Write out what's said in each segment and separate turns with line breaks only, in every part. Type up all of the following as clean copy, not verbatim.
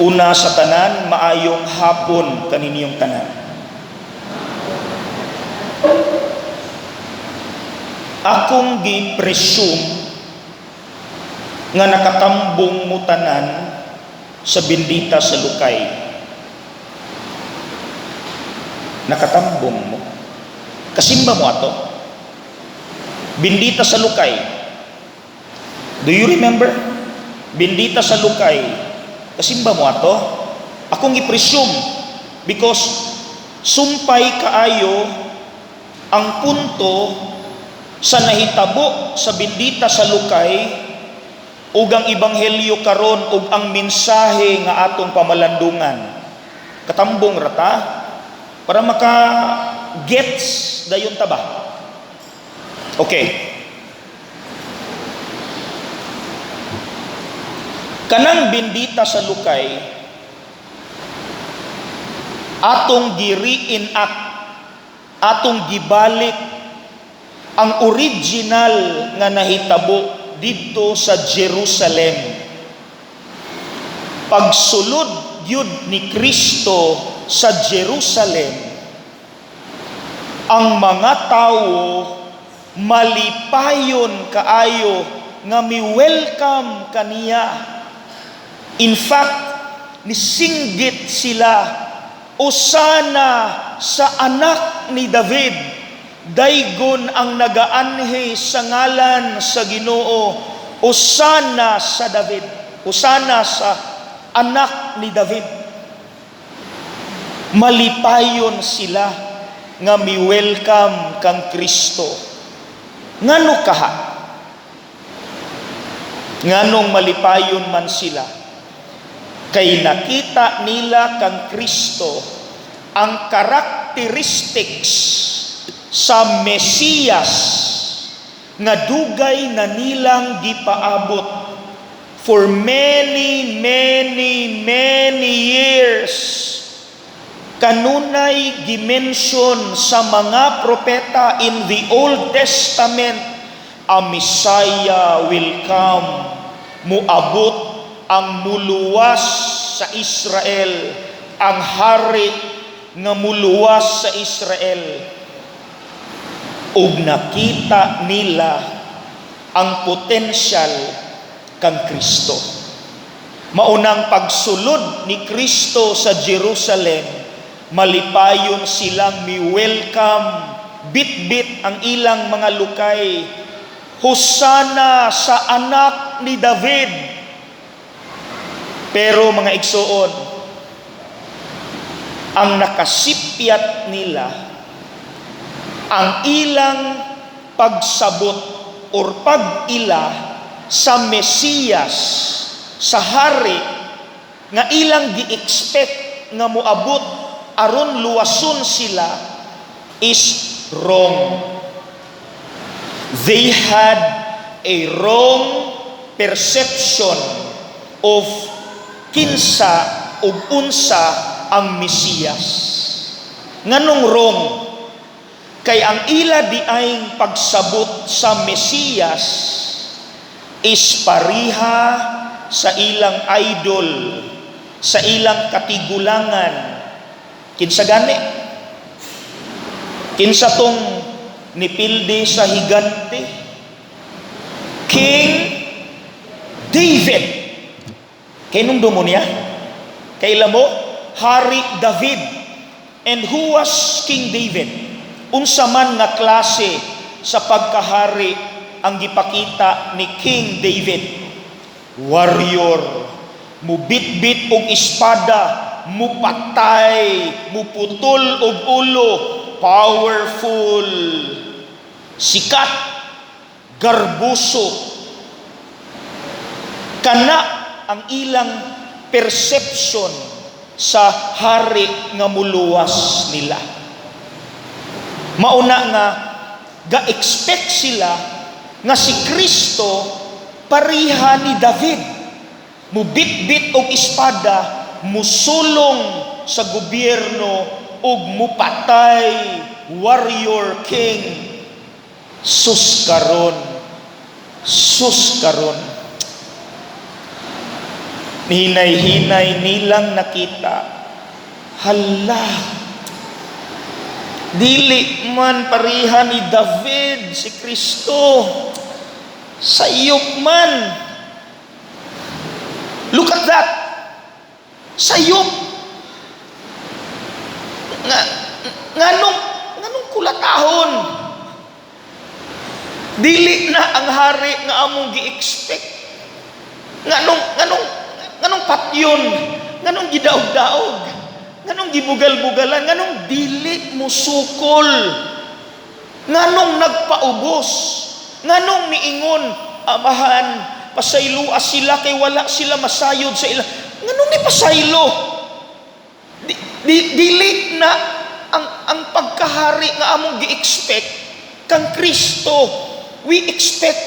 Una sa tanan, maayong hapon kaninyong tanan. Akong gi-presume nga nakatambong mo tanan sa bendita sa lukay. Nakatambong mo. Kasimba mo ato? Bendita sa lukay. Do you remember? Bendita sa lukay. Kasimba mo ato? Akong i-presume because sumpay kaayo ang punto sa nahitabo sa bendita sa lukay ug ang ebanghelyo karon ug ang mensahe nga atong pamalandungan. Katambong rata para maka gets dayon ta ba? Okay. Kanang bendita sa lukay atong gi-reenact, atong gibalik ang original nga nahitabo didto sa Jerusalem. Pagsulod gyud ni Kristo sa Jerusalem, ang mga tawo malipayon kaayo nga mi-welcome kaniya. In fact, nisinggit sila, "Osana sa anak ni David, daygon ang nagaanhi sa ngalan sa Ginoo, Osana sa David, Osana sa anak ni David." Malipayon sila nga mi-welcome kang Kristo. Ngano kaha? Nganong malipayon man sila? Kay nakita nila kang Kristo ang characteristics sa Mesiyas nga dugay na nilang gipaabot for many, many, many years. Kanunay gimension sa mga propeta in the Old Testament, a Messiah will come. Muabot ang muluwas sa Israel, ang hari nga muluwas sa Israel. Ug nakita nila ang potensyal kang Kristo. Maunang pagsulod ni Kristo sa Jerusalem, malipayon silang mi-welcome, bit-bit ang ilang mga lukay. "Hosana sa anak ni David." Pero, mga igsoon, ang nakasipyat nila, ang ilang pagsabot or pag-ila sa Mesiyas, sa hari nga ilang gi-expect nga moabot aron luwason sila, is wrong. They had a wrong perception of kinsa ug unsa ang Mesiyas. Nganong wrong? Kay ang ila diayng pagsabot sa Mesiyas is pariha sa ilang idol, sa ilang katigulangan. Kinsa gani? Kinsa tong nipildi sa higante? King David. Kahinumdom mo niya? Kaila mo? Hari David. And who was King David? Unsa man nga klase sa pagkahari ang gipakita ni King David? Warrior. Mubitbit og espada, mupatay, muputol og ulo, powerful, sikat, garbuso. Kana ang ilang perception sa hari nga muluwas nila. Mauna nga ga-expect sila nga si Kristo pariha ni David. Mubitbit og espada, musulong sa gobyerno ug mupatay, warrior king. Sus karon. Sus karon. Hinay-hinay nilang nakita, hala, dili man pareha ni David si Kristo. Sayop man. Look at that. Sayop. Nganong kulatahon? Dili na ang hari nga among gi-expect. Nganong patyon? Nganong gidaog-daog? Nganong gibugal-bugalan? Nganong dili musukol? Nganong nagpaubos? Nganong niingon, "Amahan, pasayloa sila kay wala sila masayod sa ila"? Nganong ni pasaylo? Dili na ang pagkahari nga among gi-expect kang Kristo. We expect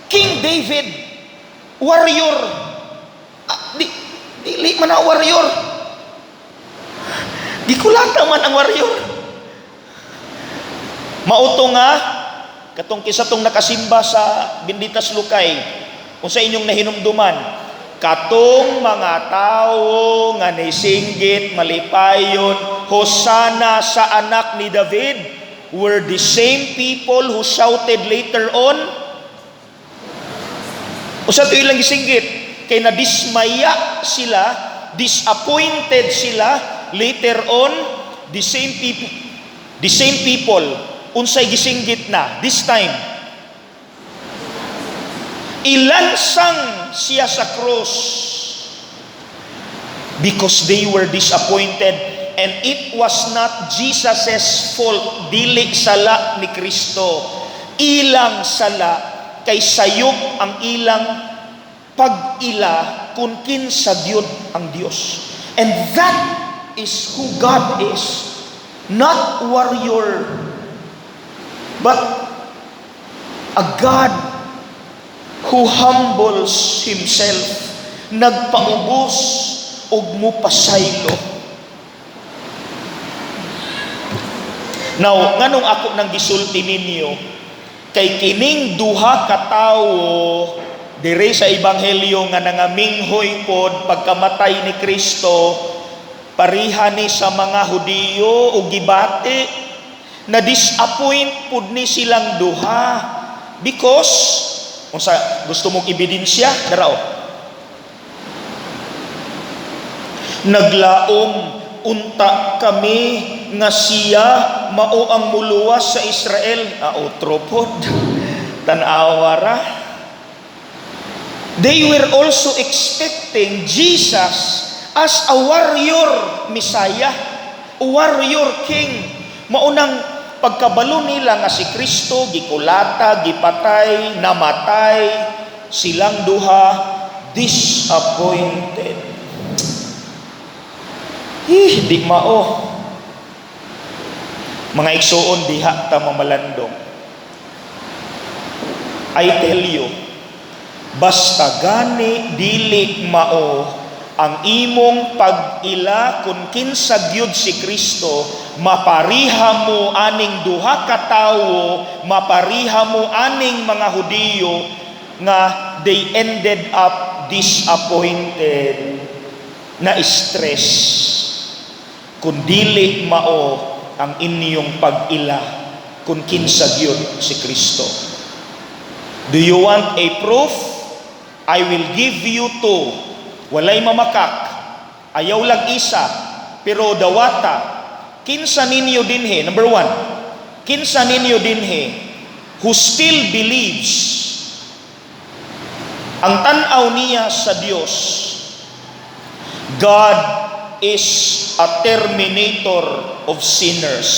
King David, warrior. Ah, dili man na warrior. Gikulata man ang warrior. Mao to nga katong kinsa tong nakasimba sa Benditas Lukay, kung sa inyong nahinumduman, katong mga tawo nga nisinggit malipayon, "Hosana sa anak ni David," were the same people who shouted later on. Usa to ilang gisinggit? Kay nadismaya sila, disappointed sila. Later on, the same people, unsay gisinggit na this time? "Ilansang siya sa cross," because they were disappointed, and it was not Jesus's fault. Dili sala ni Kristo, ilang sala, kay sayop ang ilang pag-ila kung kinsa gyud ang Dios. And that is who God is, not warrior, but a God who humbles himself, nagpaubos ug mupasaylo. Now, nganong ako nang gisulti ninyo? Kay kining duha ka tawo dire sa ebanghelyo nga nangaminghoy pod pagkamatay ni Kristo, pareha ni sa mga Hudiyo ug gibati na disappoint pud ni silang duha, because unsa gusto mong ebidensya dara? "Naglaom unta kami nga siya mao ang muluwas sa Israel." Ah, otro pod. Tan-awa ra. They were also expecting Jesus as a warrior Messiah, warrior king. Maunang pagkabalo nila nga si Kristo gikulata, gipatay, namatay, silang duha disappointed. "Ih, di mao." Mga igsuon, diha ta mamalandong. I tell you, basta gani dili mao ang imong pag-ila kung kinsa gyud si Kristo, mapariha mo aning duha ka tawo, mapariha mo aning mga Hudiyo nga they ended up disappointed, na stress, kung dili mao ang inyong pag-ila kung kinsa gyud si Kristo. Do you want a proof? I will give you two. Walay mamakak. Ayaw lang isa. Pero dawata. Kinsa ninyo dinhi? Number one. Kinsa ninyo dinhi who still believes ang tan-aw niya sa Dios, God is a terminator of sinners?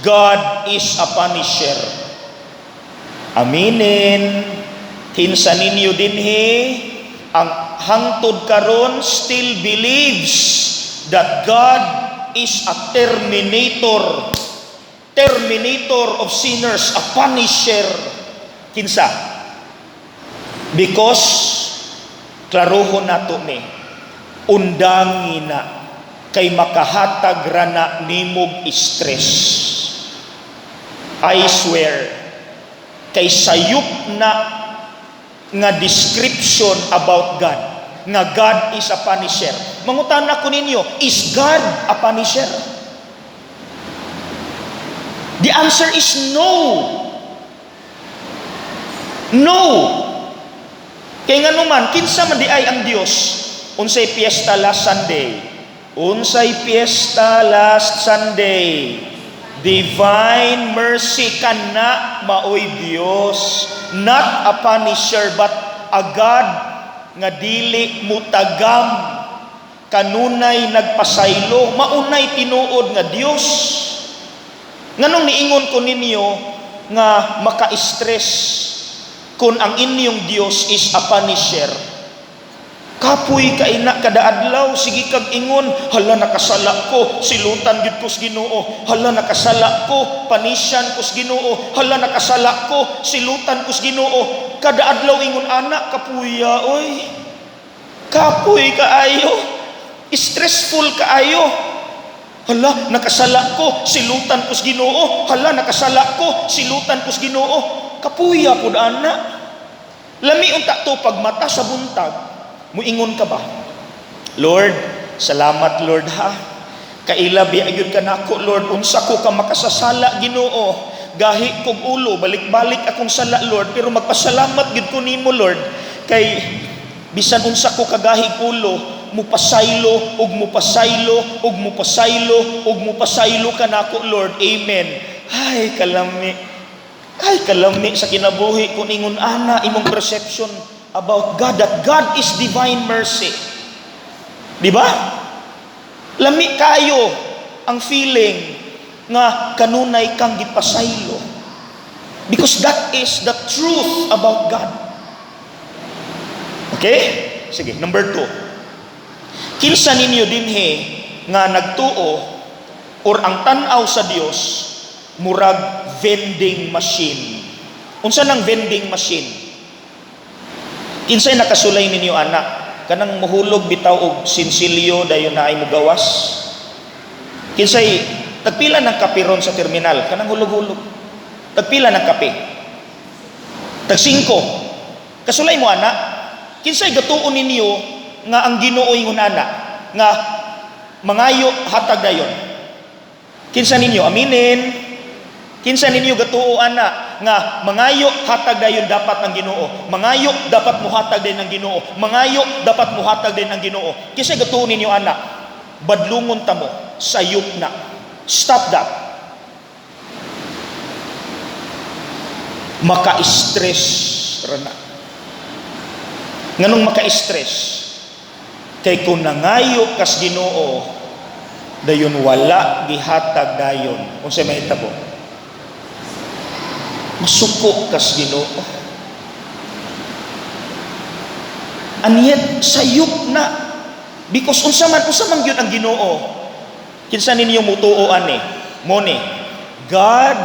God is a punisher. Aminin, kinsa ninyo dinhi ang hangtod karon still believes that God is a terminator, terminator of sinners, a punisher? Kinsa? Because klarohon nato ni, undangi na, kay makahatag ra na nimog stress. I swear, kay sayop na nga description about God. nga God is a punisher. Mangutana ko ninyo, is God a punisher? The answer is no. No. Kay nganuman, kinsa man diay ang Dios? Unsay piyesta last Sunday? Unsay piyesta last Sunday? Divine mercy, kana maoy Dios. Not a punisher but a God nga dili mutagam, kanunay nagpasaylo, maunay tinuod nga Dios. Nganong niingon ko ninyo nga maka-stress kung ang inyong Dios is a punisher? Kapoy kay na kada adlaw, sige kag ingon, "Hala, nakasala ko, silutan gyud ko sa Ginoo. Hala, nakasala ko, panisyan ko sa Ginoo. Hala, nakasala ko, silutan ko sa Ginoo." Kada adlaw ingon ana, kapuya oy. Kapoy kaayo. Stressful kaayo. "Hala, nakasala ko, silutan ko sa Ginoo. Hala, nakasala ko, silutan ko sa Ginoo." Kapuya pud ana. Lami unta to pagmata sa buntag, muingon ka ba? "Lord, salamat, Lord, ha. Kaila biya gyud ka nako, Lord, unsa ko ka makasasala, Ginoo. Gahi kog ulo, balik-balik akong sala, Lord, pero magpasalamat gyud ko nimo, Lord, kay bisan unsa ko kagahig ulo, mupasaylo ug mupasaylo ug mupasaylo ug mupasaylo ka nako, Lord. Amen." Ay, kalami. Ay, kalami sa kinabuhi kung ingon ana imong perception about God, that God is divine mercy. Di ba? Lami kayo ang feeling nga kanunay kang gipasaylo. Because that is the truth about God. Okay? Sige, number 2. Kinsa ninyo dinhi nga nagtuo or ang tan-aw sa Dios murag vending machine? Unsa nang vending machine? Kinsay nakasulay ninyo ana? Kanang muhulog bitaw og sinsilyo, dayon naay mugawas. Kinsay tagpila ng kape ron sa terminal? Kanang hulog-hulog. Tagpila ng kape? Tag 5. Kasulay mo ana? Kinsay gatuon ninyo nga ang Ginoo ingon ana nga mangayo, hatag dayon? Kinsa ninyo, aminin? Kinsa ninyo gatuo ana nga mangayo, hatag dayon dapat ang Ginoo? Mangayo, dapat muhatag din ang Ginoo. Mangayo, dapat muhatag din ang Ginoo. Kinsa gatuo ninyo ana? Badlungon ta mo, sayop na. Stop that. Maka-stress ra na. Nganong maka-stress? Kay kung nangayo kas Ginoo, dayon wala gihatag dayon, unsay mahitabo? Masuko kas Ginoo. And yet sayop na. Because unsa man gyud ang Ginoo? Kinsa ninyo mutuo ani? Mo ni God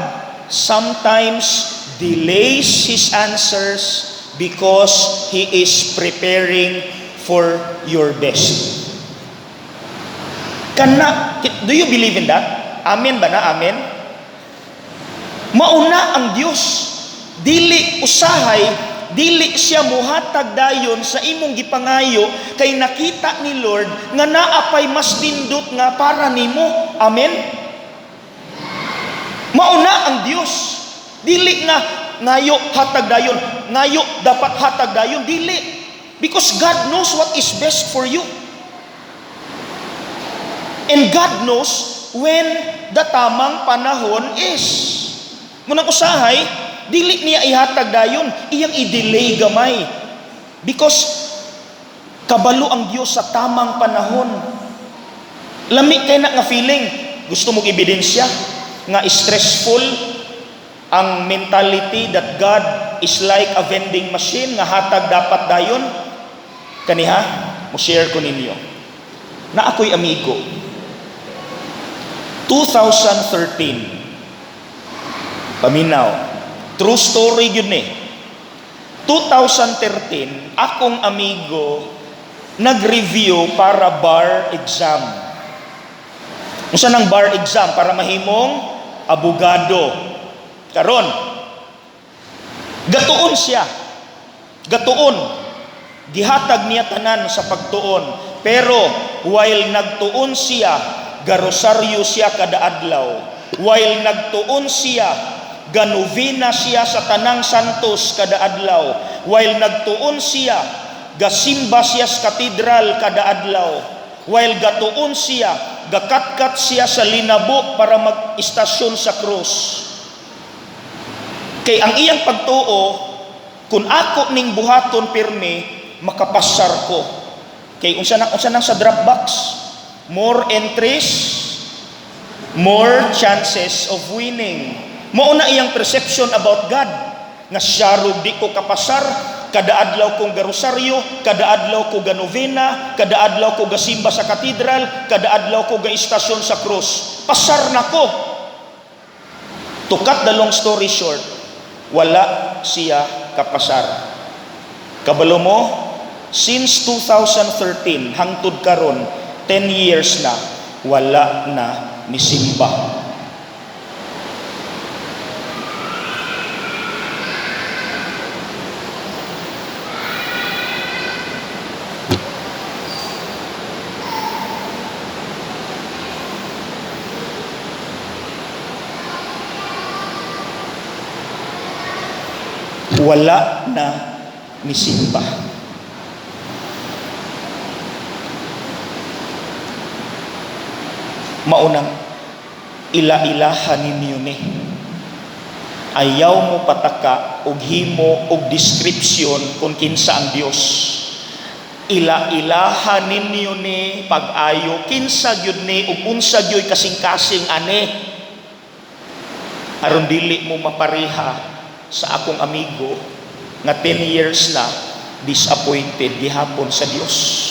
sometimes delays His answers because He is preparing for your best. Kana, do you believe in that? Amen ba na? Amen? Mauna ang Dios. Dili usahay, dili siya muhatag dayon sa imong gipangayo kay nakita ni Lord nga naa pay mas nindot nga para nimo. Amen? Mauna ang Dios. Dili nga ngayo, hatag dayon, ngayo, dapat hatag dayon, dili. Because God knows what is best for you. And God knows when the tamang panahon is. Munang usahay, dili niya ihatag dayon, iyang i-delay gamay. Because kabalo ang Dios sa tamang panahon. Lami kay na nga feeling. Gusto mong ebidensya nga stressful ang mentality that God is like a vending machine nga hatag dapat dayon? Kaniha, mo share ko ninyo. Na ako'y amigo. 2013. Paminaw. True story yun eh. 2013, akong amigo nag-review para bar exam. Unsa nang bar exam? Para mahimong abogado. Karon, gatuon siya. Gatuon. Gihatag niya tanan sa pagtuon. Pero while nagtuon siya, garosaryo siya kada adlaw. While nagtuon siya, ganovena siya sa Tanang Santos kada adlaw. While nagtuon siya, gasimba siya sa katedral kada adlaw. While gatuon siya, gakatkat siya sa Linabo para mag-istasyon sa krus. Kay ang iyang pagtuo, kung ako ning buhaton pirmi, makapasar ko. Kay unsa nang sa drop box? More entries, more chances of winning. Mao na iyang perception about God. Nga siya di ko kapasar, kada adlaw kong garosaryo, kada adlaw ko ganovena, kada adlaw ko gasimba sa katedral, kada adlaw ko ga-istasyon sa krus. Pasar na ko. To cut the long story short, wala siya kapasar. Kabalo mo, since 2013 hangtod karon, 10 years na, wala na ni simba. Wala na ni simba. Maunang ila-ilahan ninyo ni. Ayaw mo pataka og himo og description kung kinsa ang Dios. Ila-ilahan ninyo ni pag-ayo kinsa gyud ni ug unsa gyud kasing-kasing ani, aron dili mo mapareha sa akong amigo nga 10 years na disappointed gihapon sa Dios.